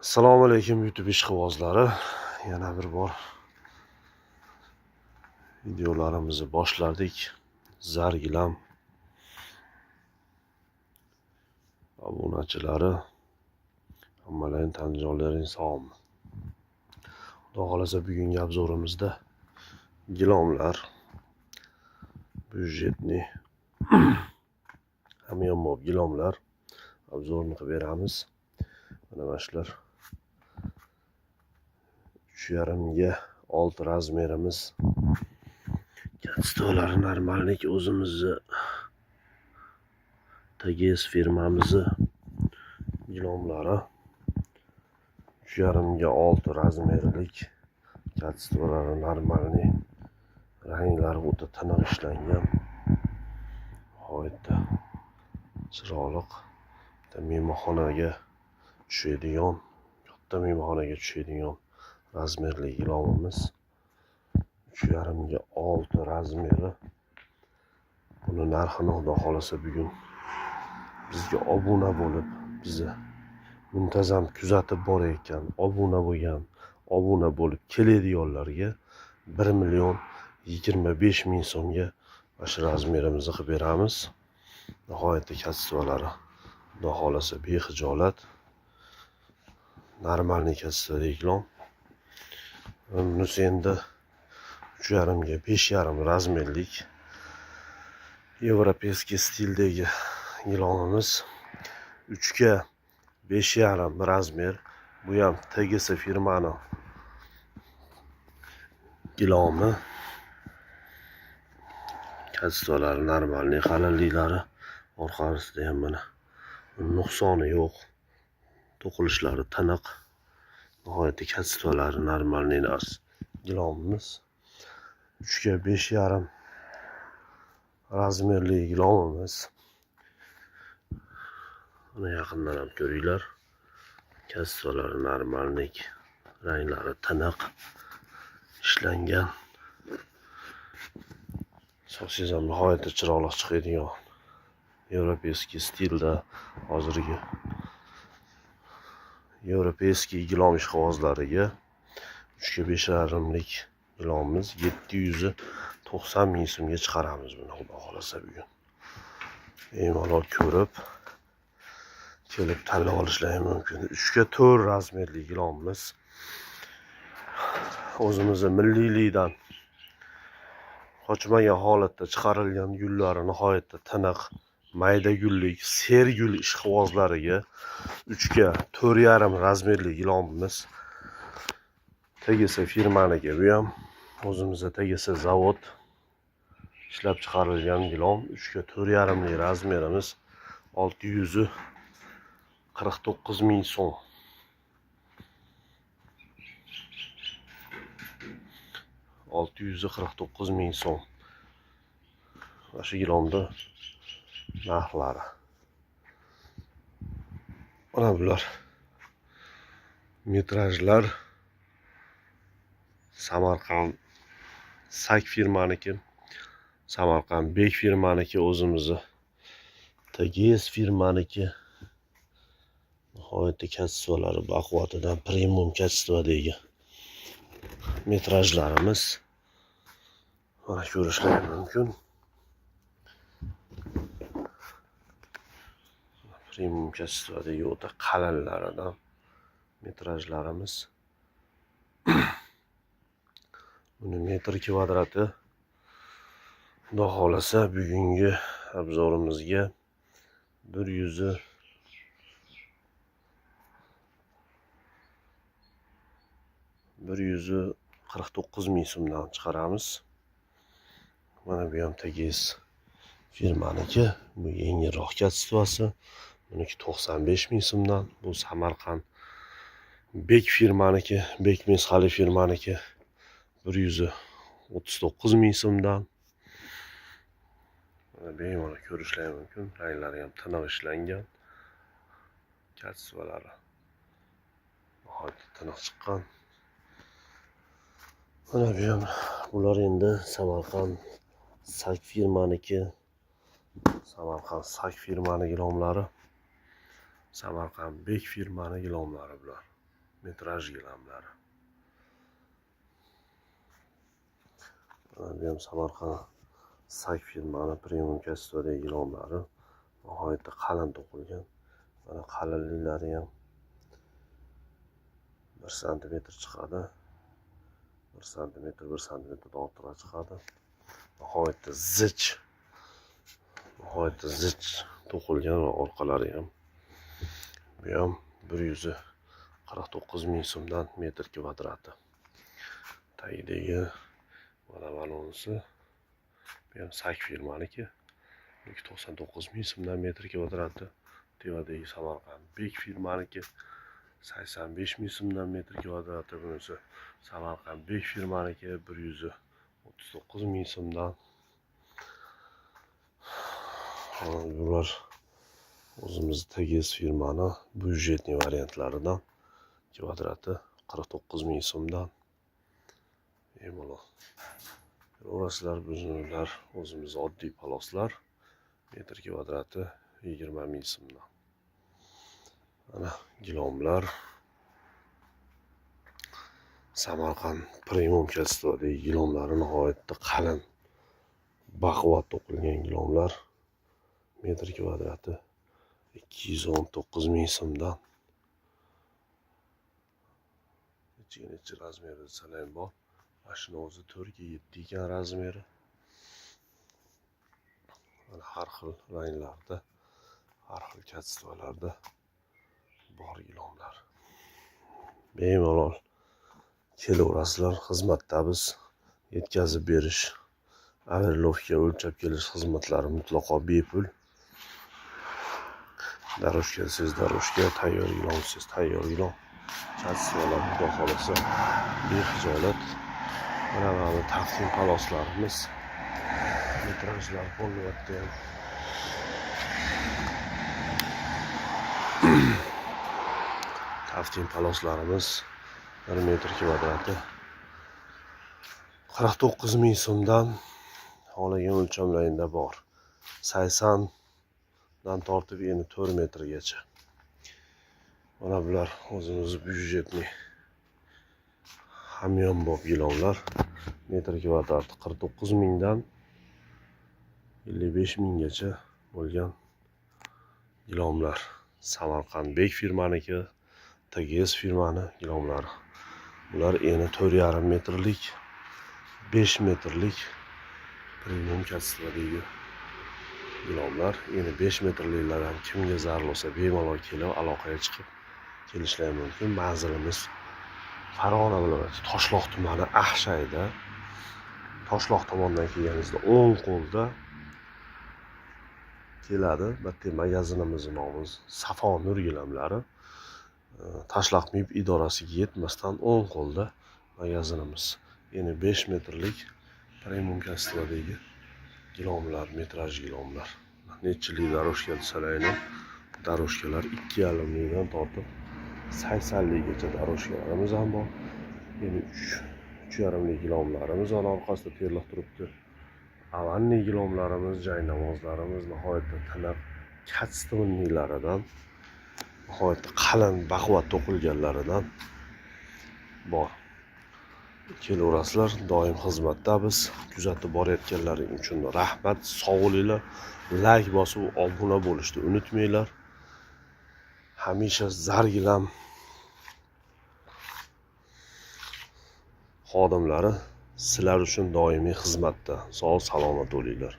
Assalomu alaykum, YouTube ishqibozlari. Yana bir bor videolarimizni boshladik. Zargilam obunachilari, hammalaring tanjonlaring sog'mi? Xudo xohlasa, bugungi обзор imizda gilomlar, бюджетный hamyonbop gilomlar обзор ini qilib beramiz. Mana shular 3,5 ga 6 размер imiz. Качество lari нормальный, o'zimizni TGS firmamizni gilomlari. 3,5 ga 6 размер lik, качество lari нормальный, ranglari o'ta tiniq ishlangan, nihoyatda chiroyli. Bitta mehmonxonaga tushadigan, katta mehmonxonaga tushadigan размер li gilomimiz, 3,5 ga 6 размер i. Buni narxini, xudo xohlasa, bugun bizga obuna bo'lib, bizni muntazam kuzatib borayotgan, obuna bo'lgan, obuna bo'lib keladiganlarga 1 025 000 so'mga mana shu размер imizni qilib beramiz. Nihoyatda качество lari, xudo xohlasa, behijolat, нормальный качество dagi gilom. Bunisi endi 3,5 ga 5,5 размер lik европейский stildagi gilomimiz, 3 ga 5,5 размер. Bu ham TGS firmani gilomi. Качество lari нормальный, qalinliklari, orqasida ham mana nuqsoni yo'q, to'qilishlari tiniq, nihoyatda качество lari нормальный narsa gilomimiz. 3 ga 5,5 размер li gilomimiz. Mana yaqindan ham ko'ringlar, качество lari нормальный, ranglari tiniq ishlangan. Solsangiz ham nihoyatda chiroyli chiqadigan европейский stilda hozirgi европейский gilom ishqibozlariga 3 ga 5,5lik gilomimiz 790 000 so'mga chiqaramiz buni, xudo xohlasa, bugun. Bemalol ko'rib, kelib tanlab olishlari mumkin. 3 ga 4 размер li gilomimiz, o'zimizni milliylikdan qochmagan holatda chiqarilgan, gullari nihoyatda tiniq, mayda gullik sergul ishqibozlariga 3 ga 4,5 размер li gilomimiz. TGS firmaniki bu ham, o'zimizda TGS zavod ishlab chiqarilgan gilom. 3 ga 4,5lik размер imiz 649 000 so'm. 649 000 so'm mana shu gilomni narxlari. Mana bular metrajlar, Samarqand Sak firmaniki, Samarqand Bek firmaniki, o'zimizni TGS firmaniki. Nihoyatda качество lari baquvvatidan, premium качество dagi metrajlarimiz, mana ko'rishlar mumkin. Premium качество dagi o'ta qalinlaridan metrajlarimiz. Buni metr kvadrati, xudo xohlasa, bugungi обзор imizga 149 000 so'mdan chiqaramiz. Mana bu ham TGS firmaniki, bu yengilroq качество si, buniki 95 000 so'mdan. Bu Samarqand Bek firmaniki, Bek Mesxali firmaniki, 139 000 so'mdan. Mana bemalol ko'rishlar mumkin, ranglari ham tiniq ishlangan, качество lari nihoyatda tiniq chiqqan. Mana bu ham, bular endi Samarqand Sak firmaniki, Samarqand Sak firmani gilomlari, Samarqand Bek firmani gilomlari bular. Metraj gilamlari. Mana bu ham Samarqand Sak firmani premium качество dagi gilamlari. Nihoyatda qalin to'qilgan. Mana qalinliklari ham 1 santimetr chiqadi. 1 santimetr, 1 santimetrdan ortiqroq chiqadi. Nihoyatda zich. Nihoyatda zich to'qilgan va orqalari ham. Bu ham 149 ming so'mdan metr kvadrati. Tagidagi mana bunisi bu ham Sak firmaniki. 99 ming so'mdan metr kvadrati. Tevadagi Samarqand Bek firmaniki 85 ming so'mdan metr kvadrati. Bunisi Samarqand Bek firmaniki 139 ming so'mdan. Bular o'zimiz TGS firmani byudjetli variantlaridan kvadrati 49 ming so'mdan. Bemalol ko'rasizlar, bular o'zimiz oddiy paloslar metr kvadrati 20 ming so'mdan. Mana gilomlar Samarqand premium качество dagi gilomlari nihoyatda qalin, baquvvat to'qilgan gilomlar metr kvadrati 219 ming so'mdan. Necha razmeri desalar ham bor. Mana shuni o'zi 4 ga 7 ekan razmeri. Mana har xil ranglarda, har xil качество larda bor gilomlar. Bemalol kelaverasizlar, xizmatdamiz. Yetkazib berish, averlovka o'lchab kelish xizmatlari mutlaqo bepul. Daroshka desangiz daroshka, tayyor gilom desangiz tayyor gilom. Качество lar xudo xohlasa behijolat. Mana bu taqdim paloslarimiz. Metrajlar bo'lyapti ham. Taftin paloslarimiz 1 metr kvadrati 49 ming so'mdan xohlagan o'lchamlarida bor. 80 dan tortib endi 4 metrgacha. Mana bular o'zimiz byudjetli hamyonbop gilomlar metr kvadrati 49 mingdan 55 minggacha bo'lgan gilomlar. Samarqand Bek firmaniki, TGS firmani gilomlari. Bular eni 4,5 metrlik, 5 metrlik premium качество dagi gilomlar. Eni 5 metrliklar ham kimga zarur bo'lsa bemalol kelib aloqaga chiqib kelishlari mumkin. Manzilimiz Farg'ona viloyati Toshloq tumani Axshayda. Toshloq tomondan kelganingizda o'ng qo'lda keladi. Bitta magazinimizning nomi Safo Nur gilamlari. Toshloq MIB idorasiga yetmasdan o'ng qo'lda magazinimiz. Ya'ni 5 metrlik premium качество dagi gilomlar, metraj gilomlar. Nechilik daroshka desalar, daroshkalar 2,5 mingdan tortib 80 ligacha daroshkalarimiz ham bor. Ya'ni 3,5 lik gilomlarimiz ana orqasida terliq turibdi. Avanni gilomlarimiz, jay namozlarimiz nihoyatda tiniq, качественный laridan, nihoyatda qalin, baquvvat to'qilganlaridan bor. Kelaverasizlar, doim xizmatdamiz. Kuzatib borayotganlaring uchun rahmat, sog' bo'linglar. Like bosib obuna bo'lishni unutmanglar. Hamisha Zargilam xodimlari sizlar uchun doimiy xizmatda. Sog' salomat bo'linglar.